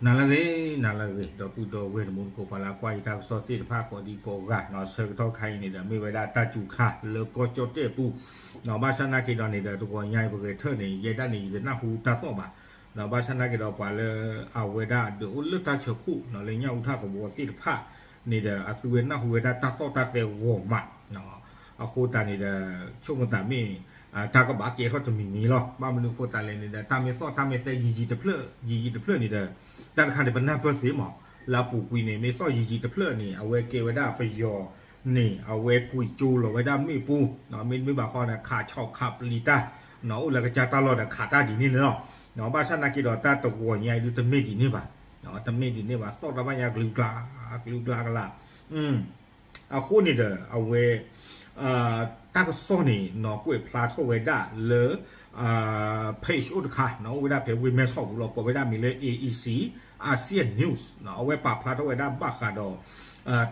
နၤလၢအဂ့ၤ, နၤလၢအဂ့ၤ, ဒီပုၢ်ဒီဝဲၢ်တံၤသကိး ပှၤလၢကွၢ်ယတၢ်ကစီၣ်သ့ၣ်တဖၣ်ကိးဒံကိးဂၤ, ဆၢကတီၢ်ခါအံၤန့ၣ်ဒီး မ့ၢ်ဝဲဒၣ်တၢ်စူၤခါလၢကီၢ်ကၠီၣ်တဲၣ်ပူၤ, ဘၣ်ဆၣ်နာ်က့ဒီးန့ၣ်ဒီး တဂီၤညါအံၤပဂဲၤထၢၣ်န့ၣ် ယဲဒၣ်န့ၣ် ယတနၢ်ဟူတၢ်သီၣ်ဘၣ်, ဘၣ်ဆၣ်နာ်က့ဒီး ပှၤလၢအဝဲဒၣ်အဒုးအိၣ်လၢတၢ်ဆၢခိၣ် လၢညၣ်အူထၣ်သဝီသ့ၣ်တဖၣ်န့ၣ်ဒီး အသုဝဲနၢ်ဟူဝဲဒၣ်တၢ်သီၣ်တၢ်သဲဂီၤမး အဃိသတးန့ၣ်ဒီး ဆိကမိၣ်သးမ့ၢ် တၢ်ကဘၣ်ကဲထီၣ်တမံၤမံၤလီၤ. ဘၣ်မနုၤအဃိသတးလဲၣ်န့ၣ်ဒီး တၢ်မ့ၢ်သီၣ်တၢ်မ့ၢ်သဲယံာ်ယံာ်တဖျၢၣ် ယံာ်ယံာ်တဖျၢၣ်န့ၣ်ဒီး တၢ်တခါန့ၣ် ပနၢ်ပၢၢ်သ့မး လၢအပူၤကွံာ်န့ၣ် မ့ၢ်သီၣ်ယံာ်ယံာ်တဖျၢၣ်န့ၣ် အဝဲကဲဝဲဒၣ်ပယီၤန့ၣ် အဝဲကွံာ်ကၠိလီၤဝဲဒၣ်မ့ၣ်ပိၢ် မ့တမ့ၢ်ဘၣ်ဃီန့ၣ် ခးဆီၣ်ခးပျံၤတၢ် အိၣ်လၢကစၢ်တၢ်လီၢ်ဒီးခးတၢ်ဒ်န့ၣ်န့ၣ်လီၤ. ဘၣ်ဆၣ်နာ်က့ဒီး တၢ်တဂီၤညါအံၤဒုးတမ့ၢ်ဒ်န့ၣ်ဘၣ်, တမ့ၢ်ဒ်န့ၣ်ဘၣ် သီၣ်တၢ်ဘၣ်ညါကလုာ်ကျါ ကလုာ်ကျါကလး အဃိန့ၣ်ဒီး အဝဲ တၢ်ကစီၣ်န့ၣ် နီၢ်ကွဲးဖျါထီၣ်ဝဲဒၣ်လၢ page အိၣ်တခါ နီၢ်အိၣ်ဝဲဒၣ်ဖဲဝ့ၢ်မဲၢ်ဆီးပူၤလီၤ ကိးဝဲဒၣ်မ့ၢ်လၢ A E C Asia News နီၢ် အဝဲပာ်ဖျါထီၣ်ဝဲဒၣ်ဘၣ်ဃးဒီး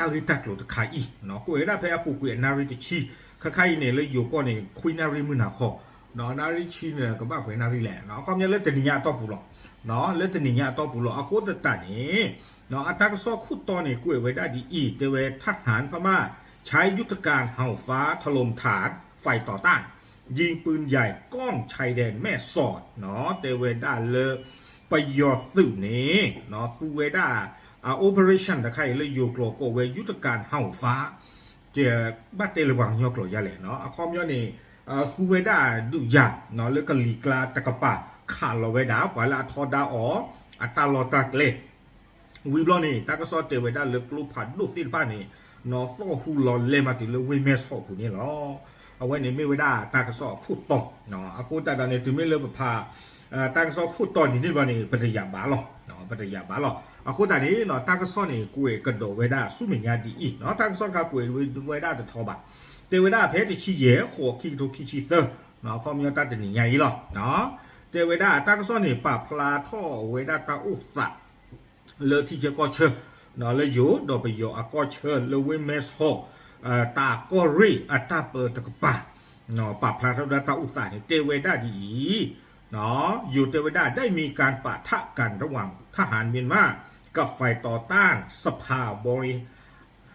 တၢ်ဂ့ၢ်တၢ်ကျိၤတခါအံၤ နီၢ် ကွဲးဝဲဒၣ်ဖဲအပူၤကွံာ်အနၣ်ရံၣ်တဆံ ခါခါအံၤန့ၣ် လၢယိၤကီၢ်န့ၣ် ခွံနၣ်ရံၣ်မုၢ်နၤခီ နီၢ် အနၣ်ရံၣ်တဆံန့ၣ် ကဘၣ်ပှဲၤနၣ်ရံၣ်လဲၣ် နီၢ် အခီပညီလၢတနံၤညါအတီၢ်ပူၤလီၤ နီၢ် လၢတနံၤညါအတီၢ်ပူၤလီၤ အဃိသတးန့ၣ် နီၢ် အတၢ်ကစီၣ်ခိၣ်တီန့ၣ် ကွဲးဝဲဒၣ်ဒ်အံၤ တဲဝဲ ทหารพม่าใช้ยุทโธการเห่าฟ้าถล่มฐานฝ่ายต่อต้าน ยิงปืนใหญ่ก้อนชายแดนแม่สอด နီၢ် တဲဝဲဒၣ်လၢ ပယီၤသုးန့ၣ် နီၢ် သူဝဲဒၣ် operation တခါအံၤလၢယိၤကျိာ်ကိးဝဲ ยุทโธการเห่าฟ้า ကဘၣ်တဲလၢပှၤကညီကျိာ်ယါလဲၣ် နီၢ် အခီပညီန့ၣ် သူဝဲဒၣ်ဒုးယၤ နီၢ် လၢကလံၤကျါတကပၤ ခးလီၤဝဲဒၣ် ပှၤလၢအထီဒါအီၤ အတၢ်လီၢ်တၢ်ကျဲ ဝံၤဘျီန့ၣ် တၢ်ကစီၣ်တဲဝဲဒၣ်လၢကျိဖးဒိၣ်သ့ၣ်တဖၣ်န့ၣ် နီၢ် သီၣ်ဟူလီၤလဲၤမးတုၤလၢဝ့ၢ်မဲၢ်ဆီးပူၤန့ၣ်လီၤ. အဝဲန့ၣ်မ့ၢ်ဝဲဒၣ်တၢ်ကစီၣ်အခိၣ်တီ အဃိသတးဒီးန့ၣ် တုၤမ့ၢ်လၢပဖး တၢ်ကစီၣ်ခိၣ်တီန့ၣ်န့ၣ်ဘျီန့ၣ် ပတယာ်ဘၣ်လီၤ ပတယာ်ဘၣ်လီၤ. အဃိသတးန့ၣ် တၢ်ကစီၣ်န့ၣ် ကွဲးကဒီးဝဲဒၣ်ဆူမဲာ်ညါဒ်အံၤ တၢ်ကစီၣ်တခါကွဲးဝဲဒၣ်တထီဘၣ် တဲဝဲဒၣ်ဖဲတဆံယဲၢ် ဃိး ခံကထိခံဆံသၢ အခီပညီတၢ်တနံၤညါအံၤလီၤ. တဲဝဲဒၣ်တၢ်ကစီၣ်န့ၣ် ပာ်ဖျါထီၣ်ဝဲဒၣ်တၢ်အိၣ်သး လၢထံဆၢကီၢ်ဆၢ လၢယိၤဒီးပယီၤအကီၢ်ဆၢလၢဝ့ၢ်မဲၢ်ဆီး တၢ်ကီၢ်ရ့ၣ်အတၢ်ပၢတကပၤ ပာ်ဖျါထီၣ်ဝဲဒၣ်တၢ်အိၣ်သးန့ၣ် တဲဝဲဒၣ်ဒ်အံၤ ယိၤတဲဝဲဒၣ် ได้มีการปะทะกันระหว่างทหารเมียนมากับฝ่ายต่อต้าน สภาบริ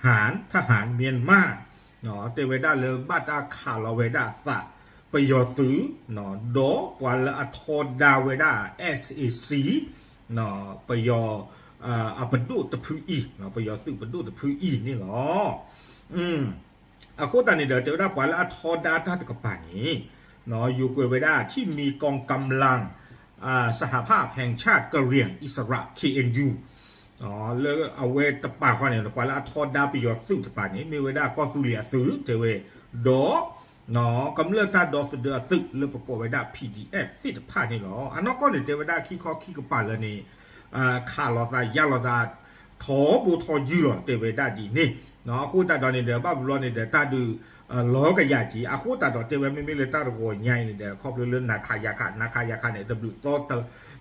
หารทหารเมียนมา တဲဝဲဒၣ်လၢဘၣ်တၢ်ခးလီၤဝဲဒၣ်အသး ပယီၤသုး ဒီးပှၤလၢအထီဒါဝဲဒၣ် SAC ပယီၤ အပဒိၣ်တဖုအံၤ ပယီၤသုးပဒိၣ်တဖုအံၤန့ၣ်လီၤ. အဃိသတးန့ၣ်ဒီး တဲဝဲဒၣ်ပှၤလၢအထီဒါတၢ်တကပၤန့ၣ် ယိၤကွဲးဝဲဒၣ် ที่มีกองกำลัง สหภาพแห่งชาติกะเหรี่ยงอิสระ เคเอ็นยู လၢအဝဲတပၤဃီန့ၣ် ပှၤလၢအထီဒါပယီၤသုးတပၤန့ၣ် မ့ၢ်ဝဲဒၣ်ကီၢ်သူလ့ၤအသုး တဲဝဲ ဒီး ကမျၢၢ်တၢ်ဒီသဒၢအသုးလၢပကိးဝဲဒၣ် PDF သ့ၣ်တဖၣ်န့ၣ်လီၤ. အနီၢ်ကီၢ်န့ၣ် တဲဝဲဒၣ်ခံခီခံကပၤလၢန့ၣ် ခးလိာ်သးယါလိာ်သး ထီဘိထီယုၢ်လီၤ တဲဝဲဒၣ်ဒ်န့ၣ် အဃိသတးဒီးန့ၣ်ဒီး ဘၣ်ဘျီန့ၣ်ဒီး တၢ်ဒုး လီၤကယၤက့ၤ အဃိသတးဒီး တဲဝဲမ့မ့ၢ်လၢတၢ်တဂီၤညါအံၤန့ၣ်ဒီး ခီဖျိလၢနၤခးယၤခး နၤခးယၤခးန့ၣ် တဘျုးသီ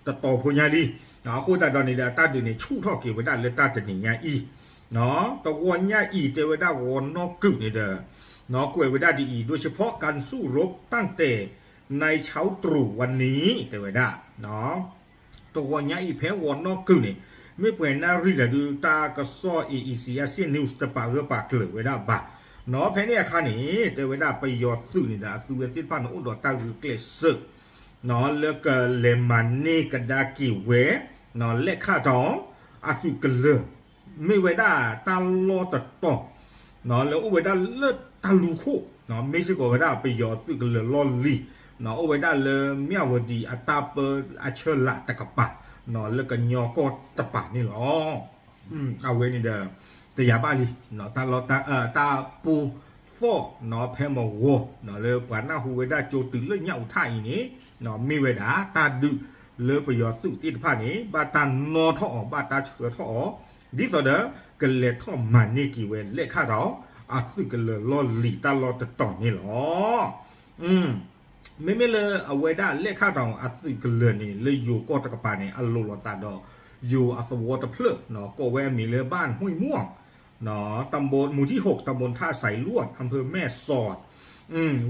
တတီၤဖိညါလံ အဃိသတးဒီးန့ၣ်ဒီး တၢ်ဒုးန့ၣ်ဆူၣ်ထီၣ်က့ၤဝဲဒၣ်လၢတၢ်တနံၤညါအံၤ တဂီၤညါအံၤ တဲဝဲဒၣ်ဂီၤနီၢ်ကုာ်န့ၣ်ဒီး ကွဲးဝဲဒၣ်ဒ်အံၤ โดยเฉพาะการสู้รบตั้งแต่ในเช้าตรู่วันนี้ တဲဝဲဒၣ် တဂီၤညါအံၤဖဲဂီၤနီၢ်ကုာ်န့ၣ် မ့ၢ်ပှဲၤနၣ်ရံၣ်လၢဒုး တၢ်ကစီၣ် A E C Asia News တပာ်ဂၢၢ်ပာ်ကျၢၤဝဲဒၣ်ဘၣ် ဖဲန့ၣ်အခါန့ၣ် တဲဝဲဒၣ်ပယီၤသုးန့ၣ်ဒီး အသုးဝဲသ့ၣ်တဖၣ်န့ၣ် အိၣ်ဒီးတၢ်ဂုာ်ကျဲးစၢး လၢကလဲၤမၤန့ၢ်ကဒါက့ၤဝဲ လဲၣ်ခၣ်တီၤ အသုးကလၢၤ မ့ၢ်ဝဲဒၣ်တၢ်လီၢ်တတီၤ လၢအိၣ်ဝဲဒၣ်လၢတၢ်လူၤခိၣ် မ့ၢ်စ့ၢ်ကီးဝဲဒၣ်ပယီၤသုးကလၢၤလီၢ်လံၤ အိၣ်ဝဲဒၣ်လၢမၠၣ်ဝတံၤအတၢ်ပၢအဆၢလးတကပၤ လၢကညီကီၢ်တပၤန့ၣ်လီၤ. အဝဲန့ၣ်ဒီး တယာ်ဘၣ်လံ တၢ်လီၢ် တၢ်ပူၤသီၣ် ဖဲမဂီၤ လၢပှၤနၢ်ဟူဝဲဒၣ်ကၠိတုၤလၢညၣ်အူထၣ်အံၤန့ၣ် မ့ၢ်ဝဲဒၣ်တၢ်ဒုးလၢပယီၤသုးသ့ၣ်တဖၣ်န့ၣ် ဘၣ်တၢ်နီၣ်ထီၣ်အီၤ ဘၣ်တၢ်ဆှၢထီၣ်အီၤ ဒ်သိးဒီး ကလဲၤထီၣ်မၤန့ၢ်က့ၤဝဲ လဲၣ်ခၣ်တီၤ အသုးကလၢၤလီၢ်လံၤတၢ်လီၢ်တတီၤန့ၣ်လီၤ. မ့မ့ၢ်လၢအဝဲဒၣ်လဲၣ်ခၣ်တီၤအသုးကလၢၤန့ၣ် လၢယိၤကီၢ်တကပၤန့ၣ် အလိၤလိာ်သးဒီး ယိၤအသဝီတဖျၢၣ် ကိးဝဲအမံၤလၢ บ้านห้วยม่วง ตำบล หมู่ที่หก ตำบลท่าสายลวด อำเภอแม่สอด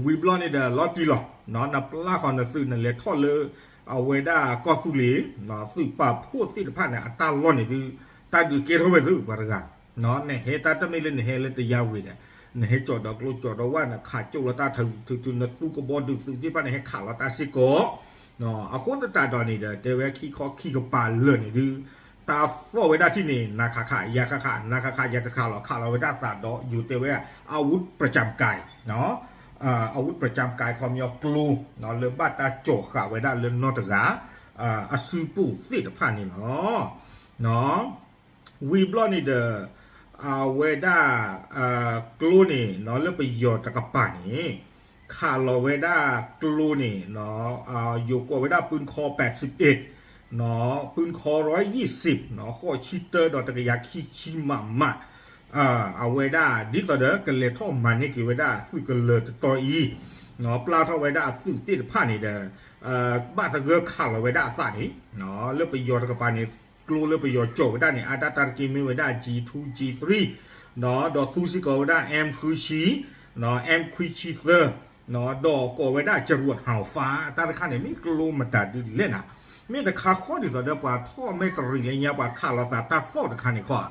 ဝံၤဘျီန့ၣ်ဒီး လီၤတံၢ်လီၤ နပျၢ်ဃီၤနသုး နလဲၤထီၣ်လၢ အဝဲဒၣ်ကီၢ်သူလ့ၤ သုးပာ်ဖှိၣ်သ့ၣ်တဖၣ်န့ၣ် အတၢ်လီၢ်န့ၣ်ဒုး တၢ်ဒုးကဲထီၣ်ဝဲသုပှၤတဂၤ, နဟဲတၢ်တမ့ၢ်လၢနဟဲလၢတယါဝ့ၤဒီး နဟဲကၠီၣ်ဒီးကျိကၠီၣ်ဒီးဝၣ် နခးကၠိၣ်လီၤတၢ်ထုးထုး နသူကဘီဒုးသုးသ့ၣ်တဖၣ်န့ၣ် ဟဲခးလီၤတၢ်စ့ၢ်ကီး. အဃိသတးဒီးန့ၣ်ဒီး တဲဝဲခံခီခံကပၤလၢာ်န့ၣ်ဒုး တၢ်သီၣ်ဝဲဒၣ်ထံၣ်န့ၣ် နခးခး ယခးခး နခးခး ယခးခးလီၤ ခးလီၤဝဲဒၣ်သးဒီး ယိၤတဲဝဲ အဝုပၢၤကၠၢကဲ အဝုပၢၤကၠၢကဲ ခီပညီကျိ လၢဘၣ်တၢ်ကၠီၣ်ဃာ်ဝဲဒၣ်လၢနီၢ်တဂၤ အစုပူၤသ့ၣ်တဖၣ်န့ၣ်လီၤ. ဝံၤဘျီန့ၣ်ဒီး အဝဲဒၣ် ကျိန့ၣ် လၢပယီၤတကပၤန့ၣ် ခးလီၤဝဲဒၣ်ကျိန့ၣ် ယိၤကိးဝဲဒၣ် ปืนคอแปดสิบเอ็ด ปืนคอร้อยยี่สิบ ဃိးဆံတၢဒီးတကယၤခံဆံ မမ အဝဲဒၣ်ဒ်သိးဒီး ကလဲၤထီၣ်မၤန့ၢ်က့ၤဝဲဒၣ်သုးကလၢၤတတီၤအံၤ ပျၢ်ထီၣ်ဝဲဒၣ်အသုးသ့ၣ်တဖၣ်န့ၣ်ဒီး ဘၣ်သဂၢၢ်ခးလီၤဝဲဒၣ်အသးန့ၣ် လၢပယီၤတကပၤန့ၣ် ကျိလၢပယီၤကၠီၣ်ဝဲဒၣ်န့ၣ် အတၢ်တၢ်တက့ၢ်မ့ၢ်ဝဲဒၣ် G two G three ဒီးသူစ့ၢ်ကီးဝဲဒၣ် M ဃုဆံ M ခွံဆံသၢ ဒီးကိးဝဲဒၣ် จรวดเห่าฟ้า တၢ်တခါန့ၣ် မ့ၢ်ကျိမတၤဒုလဲၣ်နၤ မ့ၢ်တခါဃီဒ်သိးဒီး ပှၤထီၣ်မဲာ်တရံးလၢညါ ပှၤခးလီၤသးတၢ်သီၣ်တခါန့ၣ်ခီဧါ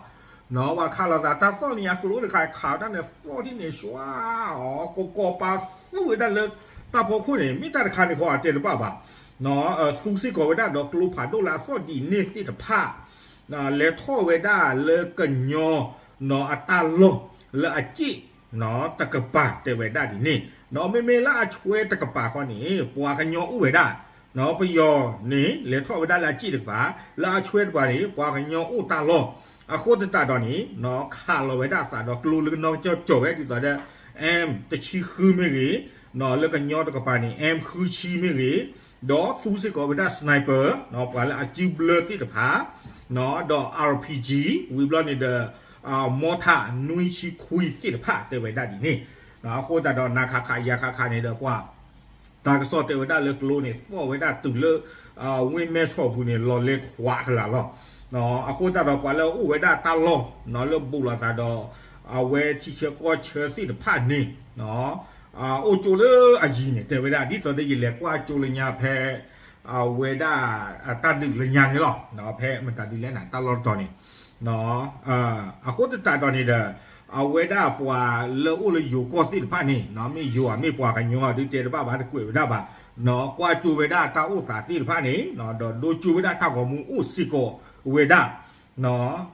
ပှၤခးလီၤသးတၢ်သီၣ်လၢညါ ကျိတခါခးဝဲဒၣ်န့ၣ် သီၣ်ထံၣ်န့ၣ် ဆှါအီၤ ကကိးပာ်သူၣ်ဝဲဒၣ်လၢတၢ်ဖီခိၣ်န့ၣ် မ့ၢ်တၢ်တခါန့ၣ်ခီဧါ တဲတဘၣ်ဘၣ် သူစ့ၢ်ကီးဝဲဒၣ်ဒီးကျိဖးဒိၣ်လၢအသီၣ်ဒ်န့ၣ်သ့ၣ်တဖၣ် လဲၤထီၣ်ဝဲဒၣ်လၢကညီ အတၢ်လီၢ်လၢအစ့ၣ် တကပၤတဲဝဲဒၣ်ဒ်န့ၣ် ဒီးမ့မ့ၢ်လၢအဆွဲတကပၤခီန့ၣ် ပှၤကညီအိၣ်ဝဲဒၣ် ပယီၤန့ၣ် လဲၤထီၣ်ဝဲဒၣ်လၢအစ့ၣ်တကပၤ လၢအဆွဲတကပၤန့ၣ် ပှၤကညီအိၣ်တၢ်လီၢ် အဃိသတးဒီးန့ၣ် ခးလီၤဝဲဒၣ်အသးဒီးကျိလၢကညီကၠီၣ်ကၠီၣ်ဝဲဒ်သိးဒီး M တဆံဃုမ့ၢ်ဂ့ၤ လၢကညီတကပၤန့ၣ် M ဃုဆံမ့ၢ်ဂ့ၤ ဒီးသူစ့ၢ်ကီးဝဲဒၣ် sniper ပှၤလၢအစုဘျၢသ့ၣ်တဖၣ် ဒီး RPG ဝံၤဘျီန့ၣ်ဒီး မီထးနွံဆံခွံသ့ၣ်တဖၣ်တဲဝဲဒၣ်ဒ်န့ၣ် အဃိသတးဒီး နခးခး ယခးခးန့ၣ်ဒီးပှၤ တၢ်ကစီၣ်တဲဝဲဒၣ်လၢကျိန့ၣ် သီၣ်ဝဲဒၣ်တုၤလၢ ဝ့ၢ်မဲၢ်ဆီးပူၤန့ၣ် လီၤလဲခွးကလာ်လီၤ. အဃိသတးဒီးပှၤလၢအအိၣ်ဝဲဒၣ်တၢ်လီၢ် လၢဘူးလိာ်သးဒီး အဝဲထံဆၢကီၢ်ဆၢသ့ၣ်တဖၣ်န့ၣ် အိၣ်ကၠိလၢအယံၤန့ၣ် တဲဝဲဒၣ် ဒ်သိးဒီးယလဲၤကွၢ်ကၠိလၢညါဖဲ အဝဲဒၣ် တၢ်ဒုးလၢညါန့ၣ်လီၤ. ဖဲမတၤဒုလဲၣ်နၤ တၢ်လီၢ်တတီၤန့ၣ် အဃိသတးဒီးန့ၣ်ဒီး အဝဲဒၣ်ပှၤလၢအိၣ်လၢယိၤကီၢ်သ့ၣ်တဖၣ်န့ၣ် မ့ၢ်ယိၤဧါမ့ၢ်ပှၤကညီဧါဒုးတဲတဘၣ်ဘၣ် တကွဲးဝဲဒၣ်ဘၣ် ကွၢ်ကၠိဝဲဒၣ်တၢ်အိၣ်သးသ့ၣ်တဖၣ်န့ၣ် ဒီးဒိကၠိဝဲဒၣ်တၢ်ဂီၤမူအိၣ်စ့ၢ်ကီးဝဲဒၣ်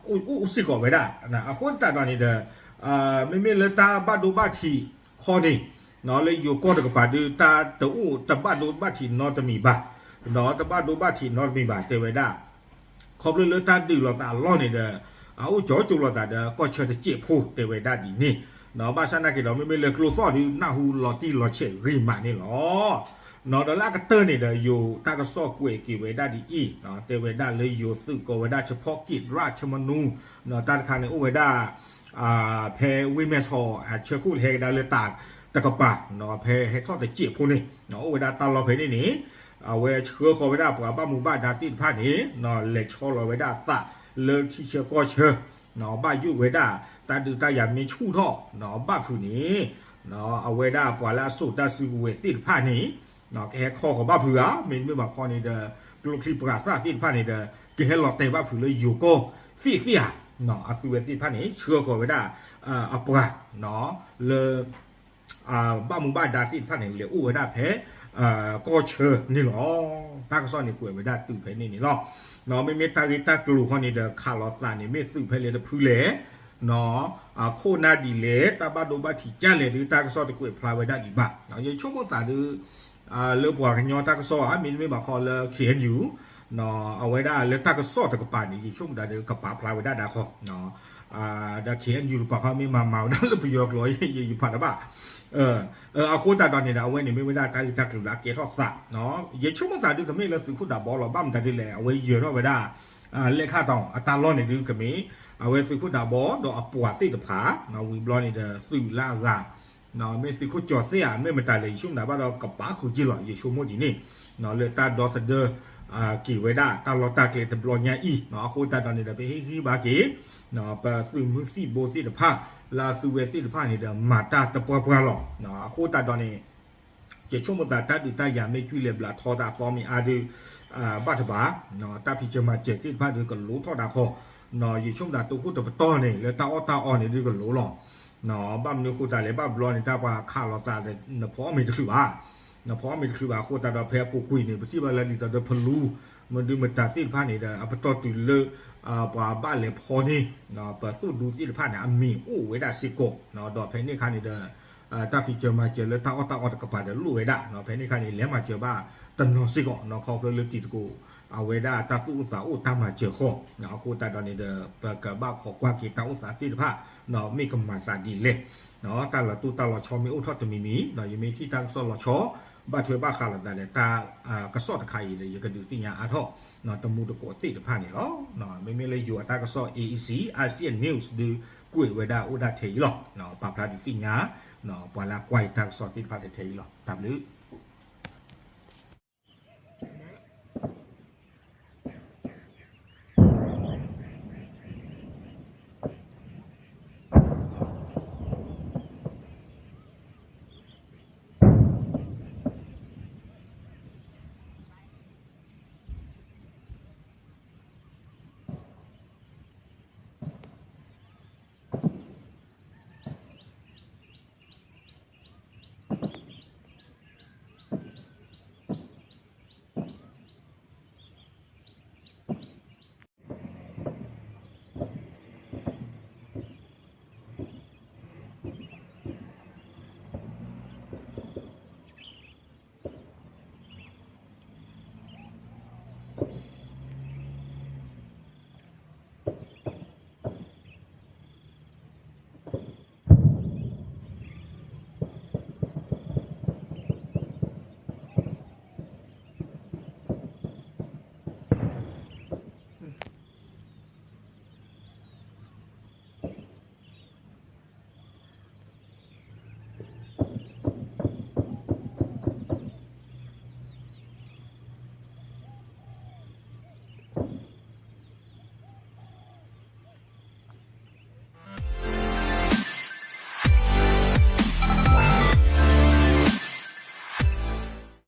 အိၣ်အိၣ်စ့ၢ်ကီးဝဲဒၣ် အဃိသတးဒီးန့ၣ်ဒီး မ့မ့ၢ်လၢတၢ်ဘၣ်ဒိဘၣ်ထံးခီန့ၣ် လၢယိၤကီၢ်တကပၤဒုး တၢ်တအိၣ်တဘၣ်ဒိဘၣ်ထံးနီတမံၤဘၣ် ဒီးတဘၣ်ဒိဘၣ်ထံးနီတမံၤဘၣ် တဲဝဲဒၣ် ခီဖျိလၢတၢ်ဒုးလိာ်သးအလီၢ်န့ၣ်ဒီး အအိၣ်ကၠီကၠိလိာ်သးဒီးကီၢ်ဆၢတစဲးဖိတဲဝဲဒၣ်ဒ်န့ၣ် ဘၣ်ဆၣ်နာ်က့ၤဒီးမ့မ့ၢ်လၢကျိသီၣ်ဒုး နၢ်ဟူလီၤတံၢ်လီၤဆဲးဂ့ၤမးန့ၣ်လီၤ. ဒီးလၢအကတၢၢ်န့ၣ်ဒီး ယိၤတၢ်ကစီၣ်ကွဲးက့ၤဝဲဒၣ်ဒ်အံၤ တဲဝဲဒၣ်လၢယိၤသုးကိးဝဲဒၣ် เฉพาะกิจราชมนู တၢ်တခါန့ၣ်အိၣ်ဝဲဒၣ် ဖဲဝ့ၢ်မဲၢ်ဆီး ဆၢခိၣ်ဟဲကဒါလၢတၢ်တကပၤ ဖဲဟဲထီၣ်တစဲးဖိန့ၣ် အိၣ်ဝဲဒၣ်တၢ်လီၢ်ဖဲန့ၣ်န့ၣ် အဝဲဆှၢဃီၤဝဲဒၣ်ပှၤဘၣ်မူဘၣ်ဒါသ့ၣ်တဖၣ်န့ၣ် လဲၤဆီလီၤဝဲဒၣ်အသးလၢထံဆၢကီၢ်ဆၢ ဘၣ်ယိၣ်ဝဲဒၣ် တၢ်ဒုးတၢ်ယၤမ့ၢ်ဆူၣ်ထီၣ် ဘၣ်ဖုးန့ၣ် အဝဲဒၣ်ပှၤလၢအစိာ်တၢ်စုကဝဲၤသ့ၣ်တဖၣ်န့ၣ် ကဟဲခီဃီၤဘၣ်ဖုးဧါ မ့တမ့ၢ်ဘၣ်ခီန့ၣ်ဒီး ကျိချံပှၤသၣ်သ့ၣ်တဖၣ်န့ၣ်ဒီး ကဟဲလီၤတဲာ်ဘၣ်ဖုးလၢယိၤကီၢ်သ့ၣ်သ့ၣ်ဧါ အသုဝဲသ့ၣ်တဖၣ်န့ၣ် ဆှၢဃီၤဝဲဒၣ် အပှၤ လၢ ဘၣ်မူဘၣ်ဒါသ့ၣ်တဖၣ်န့ၣ် လဲၤအိၣ်ဝဲဒၣ်ဖဲ ကီၢ်ဆၢန့ၣ်လီၤ. တၢ်ကစီၣ်န့ၣ်ကွဲးဝဲဒၣ်တုၤဖဲန့ၣ်န့ၣ်လီၤ. မ့မ့ၢ်တၢ်ဂ့ၢ်တၢ်ကျိၤခီန့ၣ်ဒီး ခးလိာ်သးန့ၣ် မ့ၢ်သုးဖဲလဲၣ်တဖုလဲၣ် ခိၣ်နၢ်ဒ်လဲၣ် တၢ်ဘၣ်ဒိဘၣ်ထံးကၢ်လဲၣ်ဒုး တၢ်ကစီၣ်တကွဲးဖျါဝဲဒၣ်ဒံးဘၣ်. ယဆိကမိၣ်သးဒုး လၢပှၤကညီတၢ်ကစီၣ်ဧါ မ့တမ့ၢ်ဘၣ်ခီလၢ K N U အဝဲဒၣ်လၢတၢ်ကစီၣ်တကပၤန့ၣ် ယဆိကမိၣ်သးဒီးကပာ်ဖျါဝဲဒၣ်ဒၣ်ခီ ဒီး K N U တကပၤခီမ့ၢ်မၤမၤဝဲဒၣ်လၢပယီၤကျိာ် ယဖးတဘၣ် အဃိသတးဒီးန့ၣ်ဒီး အဝဲန့ၣ်မ့ၢ်ဝဲဒၣ်တၢ်ဂ့ၢ်တၢ်ကျိၤလၢအကဲထီၣ်သး ယဆိကမိၣ်သးဒုးကမ့ၢ်လၢသုးခိၣ်ဒးဘီလီၤ ဘၣ်မတၤဒ်လဲၣ် အဝဲယၢၤထီၣ်ဝဲဒၣ် လဲၣ်ခၣ်တီၤအတၢ်လီၢ်န့ၣ်ဒုးကမ့ၢ် အဝဲသုးခိၣ်ဒးဘီဒီးအပှၤသ့ၣ်တဖၣ် ဝံၤဘျီန့ၣ်ဒီးသုးလၢအဂၤ မ့ၢ်သုးခိၣ်ကၠီၤသ့ၣ်ဧါ မ့ၢ်မတၤလဲၣ် ယဆိကမိၣ်သးဘၣ်ဒီးကပာ်ဃုာ်က့ၤလီၤ ယဆိကမိၣ်ဒ်န့ၣ် လၢတၢ်ဒီသဒၢ က့ၤဝဲဒၣ်တၢ်လီၢ်တၢ်ကျဲတဘျီညါအံၤ အဃိသတးဒီးန့ၣ်ဒီး ပဟ့ၣ်ဂံၢ်ဘါက့ၤ ပသုးမုၢ်သံၣ်ဘိသ့ၣ်တဖၣ် လၢအသုဝဲသ့ၣ်တဖၣ်န့ၣ်ဒီး မၤတၢ်တပှၢ်ပှၢ်လီၤ. အဃိသတးဒီးန့ၣ် ယဆိကမိၣ်သးတၢ်ဒုးတၢ်ယၤမ့ၢ်ကွံာ်လဲၤဘျးထီသးအသီမ့ၢ်အါဒီး ဘၣ်တဘၣ် တၢ်ဖံးစၢၤမၤစၢၤသ့ၣ်တဖၣ်ဒီးကလိထီၣ်တၢ်ခီ, ယဆိကမိၣ်သးတိခိၣ်တပတီၢ်န့ၣ် လၢတၢ်အီၣ်တၢ်အီန့ၣ်ဒုးကလိလီၤ. ဘၣ်မနုၤအဃိသတးလဲၣ် ဘၣ်ဘျီန့ၣ် တၢ်ပှၤခးလိာ်သး နဖီအီၣ်မ့ၤတချုးဘၣ်, နဖီအီၣ်မ့ၤတချုးဘၣ်အဃိသတးဒီး ဖဲအပူၤကွံာ်န့ၣ် ပထံၣ်ဘၣ်လၢဒ်သိးဒီးဖလူ မ့ၢ်ဒုးမတၤသ့ၣ်တဖၣ်န့ၣ်ဒီး အပတီၢ်တုၤလၢ ပှၤဘၣ်လဲၤဖီန့ၢ် ပသိၣ်ဒူသ့ၣ်တဖၣ်န့ၣ် အမံၤအိၣ်ဝဲဒၣ်စ့ၢ်ကီး, ဒီးဖဲန့ၣ်အခါန့ၣ်ဒီး တၢ်ဖံးစၢၤမၤစၢၤလၢတၢ်အီၣ်တၢ်အီတကပၤဒီးလိၣ်ဝဲဒၣ်, ဖဲန့ၣ်အခါန့ၣ် လဲၤမၤစၢၤဘၣ်တနီၤစ့ၢ်ကီး ခီဖျိလၢတံၤသကိး အဝဲဒၣ်တၢ်သူၣ်အိၣ်သးအိၣ်တၢ်မၤစၢၤဃီ, အဃိသတးဒီးန့ၣ်ဒီး ပကဘၣ်ခိးကွၢ်က့ၤတၢ်အိၣ်သးသ့ၣ်တဖၣ် မ့ၢ်ကမၤသးဒ်လဲၣ်, တၢ်လီၤတိၢ်တၢ်လီၤဆီမ့ၢ်အိၣ်ထီၣ်တမံၤမံၤ ယမ့ၢ်ထံၣ်တၢ်ကစီၣ်လီၤဆီ ဘၣ်ထွဲဘၣ်ဃးလိာ်သးဒီးတၢ်ကစီၣ်တခါအံၤဒီး ယကဒုးသ့ၣ်ညါအါထီၣ် တမူတကိးသ့ၣ်တဖၣ်န့ၣ်လီၤ. မ့မ့ၢ်လၢယိၤအတၢ်ကစီၣ် A E C Asia News ဒုးကွဲးဝဲဒၣ်အိၣ်ဒၣ်ထဲအံၤလီၤ. ပာ်ဖျါဒုးသ့ၣ်ညါ ပှၤလၢအကွၢ်ယတၢ်ကစီၣ်သ့ၣ်တဖၣ်ဒီးထဲအံၤလီၤ. တၢ်ဘျုး